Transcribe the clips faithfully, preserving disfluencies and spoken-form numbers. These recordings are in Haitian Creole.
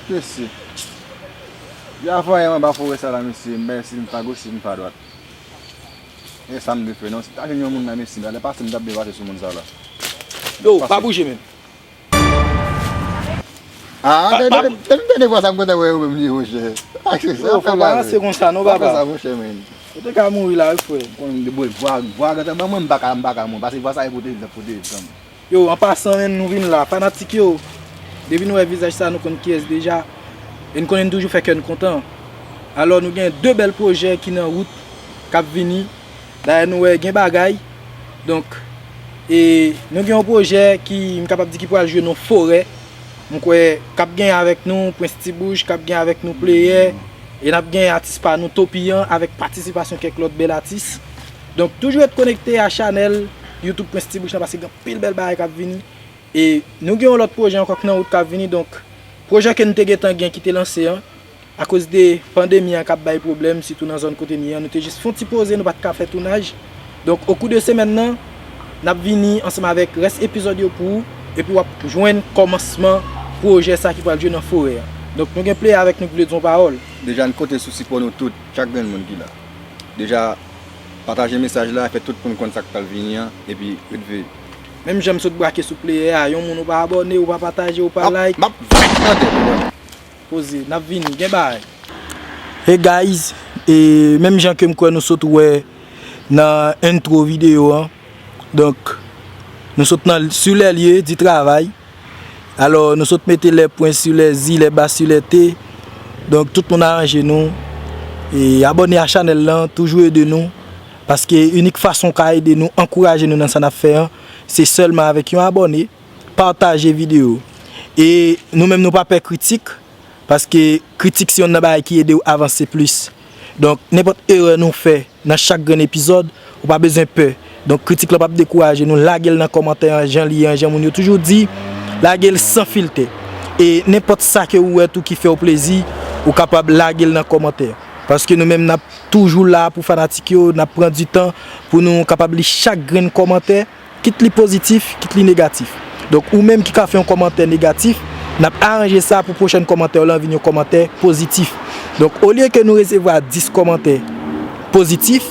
Mesye. Y a voye mwen ba forè sa la, mesye. M pa isi, m pa goch, m pa dwat. E sa m dwe fè, non? Si m ta jwenn yon moun la, mesye, alè pase m t ap debate sou moun sa la. Yo, pa bouje menm. Ah, depi dènye fwa sa m kontan wè yo menm li, monchè. Yo, fò pa ranse konsa, non, papa. Pa fè sa, monchè, men. Ou te ka mouri la, wi, frè. Konn de bòy, vwa, vwa, gata, ban mwen, m pa ka, m pa ka mouri. Pase vwa sa e pote egzanp, pote egzanp. Yo, an pasan, menm nou vin la. Fanatik yo, depi nou wè vizaj sa, nou konn kiyès deja. E n konnen n toujou fè kè n kontan. Alò, nou gen de bèl pwojè ki nan wout, k ap vini. Dayè, nou wè gen bagay. Donk, e nou gen yon pwojè ki, m kapab di ki pral jwe nan forè. M kwè k ap gen avèk nou Prince Ti Bouch, k ap gen avèk nou Player. E n ap gen atis pa nou Topiyan avèk patisipasyon kèk lòt bèl atis. Donk, toujou ret konekte a chanèl YouTube Prince Ti Bouch lan, paske gen anpil bèl bagay k ap vini. E nou gen yon lòt pwojè ankò k nan wout k ap vini. Donk, pwojè ke n te gentan gen ki te lanse an, akoz de pandemi an k ap bay pwoblèm, sitou nan zòn kote n ye an, nou te jis fè yon ti poze, nou pa t ka fè tounaj. Donk, okou de semèn nan, n ap vini ansanm avèk rès epizòd yo pou ou, epi w ap jwenn kòmansman pwojè sa ki pral jwe nan forè a. Donk, nou gen Player avèk nou ki vle di yon pawòl. Deja, n konte sou sipò nou tout, chak grenn moun ki la. Deja, pataje mesaj la, fè tout moun konn sa k pral vini an, epi ret veye. Menm jan m sot brake sou Player a, yon moun ou pa abòne, ou pa pataje, ou pa like. M ap, m ap vèk nan tèt ou, mwen. Poze, n ap vini, gen bagay. Hey guys, e menm jan ke m kwè nou sot wè nan intro videyo an, donk, nou sot nan, sur les lieux du travail. Alò, nou sot mete les points sur les i, les bas sur les t. Donk, tout moun aranje nou. E abòne a chanèl lan, toujou ede nou. Paske inik fason w ka ede nou, ankouraje nou nan sa n ap fè an, se sèlman avèk yon abòne, pataje videyo. E nou menm, nou pa pè kritik, paske kritik se youn nan bagay ki ede w avanse plis. Donk, nenpòt erè nou fè nan chak grenn epizòd, ou pa bezwen pè. Donk, kritik lan p ap dekouraje nou. Lage l nan kòmantè an, jan li ye an, jan moun yo toujou di, lage l san filtè. E nenpòt sa ke ou wè tou ki fè w plezi, ou kapab lage l nan kòmantè. Paske nou menm, n ap toujou la pou fanatik yo, n ap pran di tan pou nou kapab li chak grenn kòmantè. Kit li pozitif, kit li negatif. Donk, ou menm ki ka fè yon kòmantè negatif, n ap aranje sa pou pwochèn kòmantè w lan vin yon kòmantè pozitif. Donk, olye ke nou resevwa dis kòmantè pozitif,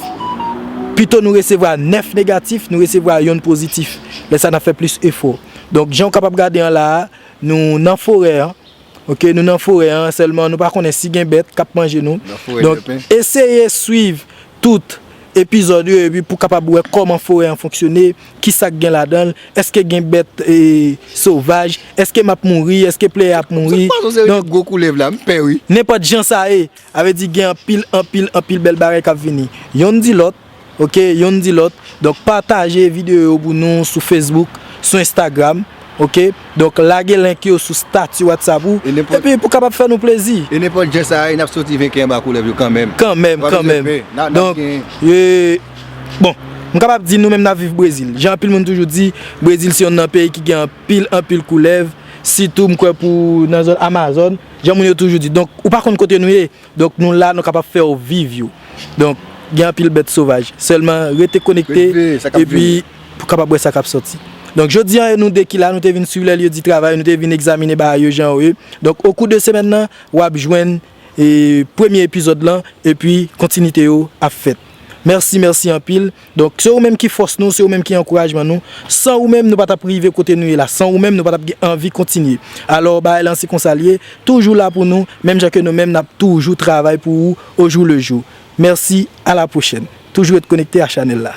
pito nou resevwa nèf negatif, nou resevwa yonn pozitif. Lè sa, n ap fè plis efò. Donk, jan w kapab gade an la a, nou nan forè an. Ok, nou nan forè an, sèlman nou pa konnen si gen bèt k ap manje nou. Nan forè. Donk, dèpen. Eseye swiv tout epizòd yo, epi pou kapab wè kòman forè an fonksyone, ki sa k gen ladan l, èske gen bèt, e, sovaj, èske m ap mouri, èske Player ap mouri. Sa pa sanse ret gwo koulèv la, m pè wi. Donk, nenpòt jan sa ye, sa vle di gen anpil, anpil, anpil bèl bagay k ap vini. Yonn di lòt, ok, yonn di lòt. Donk, pataje videyo yo pou nou sou Facebook, sou Instagram, ok? Donk, lage link yo sou stati WhatsApp ou. E nenpòt... Epi pou kapab fè nou plezi. E nenpòt jan sa ye, n ap soti venkè anba koulèv yo kanmenm. Kanmenm, kanmenm. Pa bezwen pè. N a, n ap... Donk, genyen. E, bon, m kapab di nou menm n ap viv Brezil. Jan anpil moun toujou di, Brezil se youn nan peyi ki gen anpil, anpil koulèv. Sitou, m kwè pou nan zòn Amazon. Jan moun yo toujou di. Donk, ou pa konn kote nou ye. Donk, nou la, nou kapab fè w viv yo. Donk, gen anpil bèt sovaj. Sèlman, rete konekte, epi pou kapab wè sa k ap sòti. Donk, jodi an, e nou de ki la, nou te vin sur les lieux du travail, nou te vin egzamine bagay yo jan yo ye. Donk, okou de semèn nan, w ap jwenn, e, premye epizòd lan, epi kontinite yo ap fèt. Mèsi, mèsi anpil. Donk, se ou menm ki fòs nou, se ou menm ki ankourajman nou. San ou menm, nou pa t ap rive kote nou ye la. San ou menm, nou pa t ap gen anvi kontinye. Alò, bagay lan se konsa l ye. Toujou la pou nou, menm jan ke nou menm, n ap toujou travay pou ou, au jour le jour. Mèsi, à la prochaine. Toujou ret konekte a chanèl la.